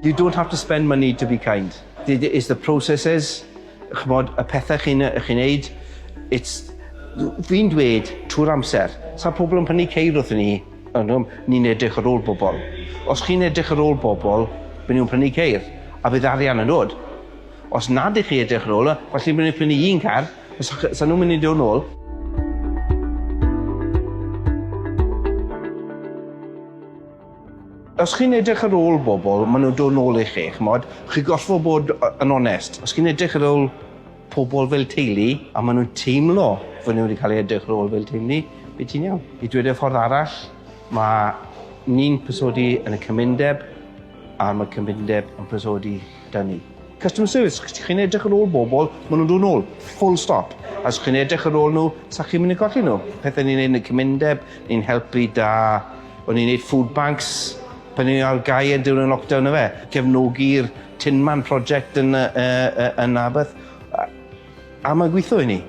You don't have to spend money to be kind. It's the processes, ch'mod, y pethau chi'n chi neud. It's, fi'n dweud trwy'r amser, sa pobl yn prynu ceir wrthyn ni, ni'n edrych ar ôl bobl. Os chi'n edrych ar ôl bobl, byd nhw'n prynu ceir, a bydd arian yn dod. Os nad ych chi edrych ar ôl, falle bydd nhw'n prynu un car, sa nhw'n mynd i dod nôl. Os chi'n edrych ar ôl bobl, maen nhw'n dod nôl i chi, ch'mod? Chi gorfod bod yn onest. Os chi'n edrych ar ôl pobl fel teulu, a maen nhw'n teimlo fod nhw wedi cael eu edrych ar ôl fel teulu, bydd ti'n iawn. I dweud e ffordd arall, mae ni'n persodi yn y cymundeb, a mae cymundeb yn persodi 'da ni. Customer service, chi'n edrych ar ôl bobl, maen nhw'n dod nôl, full stop. A os chi'n edrych ar ôl nhw, sa chi'n mynd i colli nhw. Pethau ni'n neud yn y cymundeb, ni'n helpu 'da. O'n i'n neud food banks pan o'n i ar gau yn diwrnod lockdown yfe. Cefnogi'r Tin Man Project yn uh, uh, yn Aberth. A, a mae'n gweithio i ni.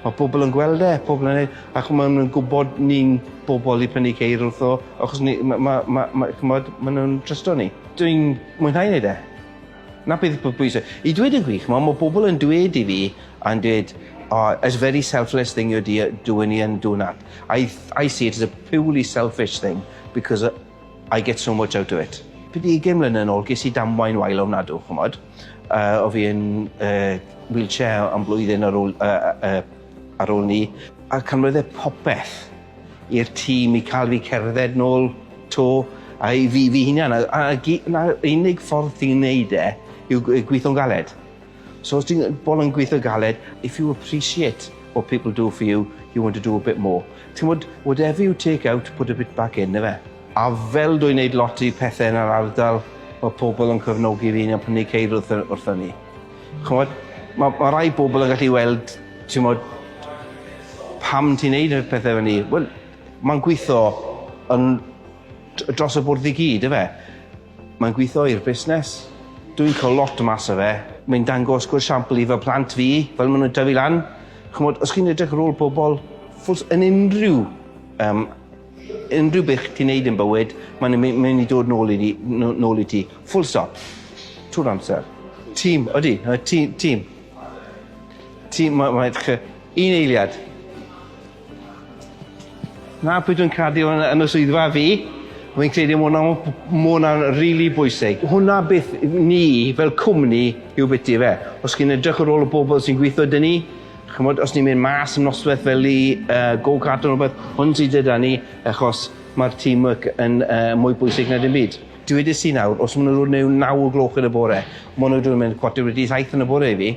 Mae pobl yn gweld e, pobl yn neud, ac maen nhw'n gwybod ni'n bobl i prynu ceir wrtho, achos ni, ma, ma, ma, ma, ch'mod, maen nhw'n trysto ni. Dwi'n mwynhau neud e. 'Na beth yw bwysig. I dweud y gwir, ch'mo', ma' bobl yn dweud i fi, a'n dweud, oh, it's a very selfless thing you're doing here and doing that. I see it as a purely selfish thing because I get so much out of it. Pryd 20 mlynedd yn ôl, ges i damwain wael ofnadw, ch'mod. O fi yn wheelchair am blwyddyn ar ôl, ar ôl 'ny. A cymryd e popeth i'r tîm i cael fi cerdded nôl 'to a i fi fi hunan a a gy- 'na'r unig ffordd ti'n neud e yw gweithio'n galed. So os ti'n bol yn gweithio galed, if you appreciate what people do for you, you want to do a bit more. Ti'n gwbod, whatever you take out, put a bit back in, ife? A fel dwi'n neud lot i pethe yn yr ardal, ma' pobl yn cefnogi fi a prynu ceir wrtho ni. Ch'mod, ma' rai bobl yn gallu weld, t'mod, pam ti'n neud y pethe fel 'ny? Wel, ma'n gwitho yn dros y bwrdd i gyd, yfe? Mae'n gwitho i'r busnes. Dwi'n cael lot mas o fe. Mae'n dangos good siampl i fy plant fi, fel maen nhw'n tyfu lan. Ch'mod, os chi'n edrych ar ôl pobl, ffwls yn unrhyw um, unrhyw beth ti'n neud yn bywyd, mae'n mynd i dod nôl i, ni, nôl i ti. Full stop. Trwy'r amser. Tîm, ydy, tîm, tîm. Tîm, mae, mae, un eiliad. Na pwy dwi'n credu yn, yn y swyddfa fi. Fi'n credu ma' hwnna ma' hwnna'n rili bwysig. Hwnna beth ni fel cwmni yw biti fe. Os chi'n edrych ar ôl y bobl sy'n gweithio 'da ni, ch'mod os ni'n mynd mas am nosweth fel i go-kart ne' rwbeth, hwn sy gyda ni achos ma'r teamwork yn mwy bwysig na dim byd. Dwedes i nawr, os ma' nw'n dod mewn 9 o'r gloch yn y bore, ma' nw 'di mynd 6:45 yn y bore i fi.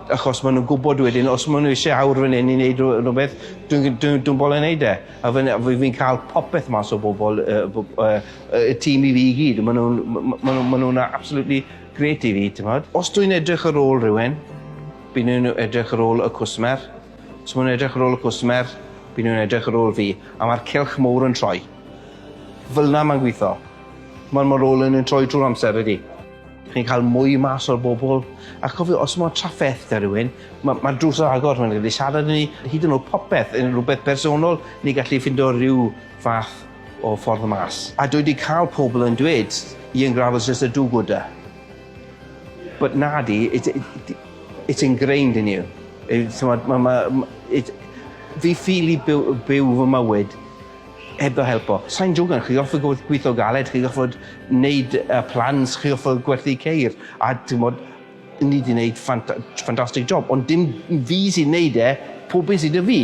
Achos maen nhw'n gwybod wedyn, os maen nhw eisiau awr fan hyn i wneud rhywbeth, dwi'n dwi, dwi bolon wneud e. A fi'n fi, fi cael popeth mas o bobl, y tîm i fi i gyd. Maen nhw'n ma nhw, ma nhw absolutely great i fi, ti'n bod? Os dwi'n edrych ar ôl rhywun, bydd nhw'n edrych ar ôl y cwsmer. Os maen nhw'n edrych ar ôl y cwsmer, bydd nhw'n edrych ar ôl fi. A mae'r cylch mowr yn troi. Fel yna mae'n gweithio. Mae'r ma rôl yn troi trwy'r amser ydy. Chi'n cael mwy mas o'r bobl. A cofio, os mae trafferth 'da rhywun, mae ma drws ar agor, mae'n gallu siarad â ni, hyd yn oed popeth, yn rhywbeth personol, ni gallu ffindo rhyw fath o ffordd mas. A dwi wedi cael pobl yn dweud, Ian Gravell's just a do-gooder. But nadi, it's ingrained in you. It, ma, ma, it, fi ffili byw, byw fy mywyd heb o helpo. Sa'n jogan, chi gorfod gweithio galed, chi gorfod wneud plans, chi gorfod gwerthu ceir. A ti'n bod, ni wedi gwneud fantastic job, ond dim fi sy'n neud e, pob un sydd 'da fi.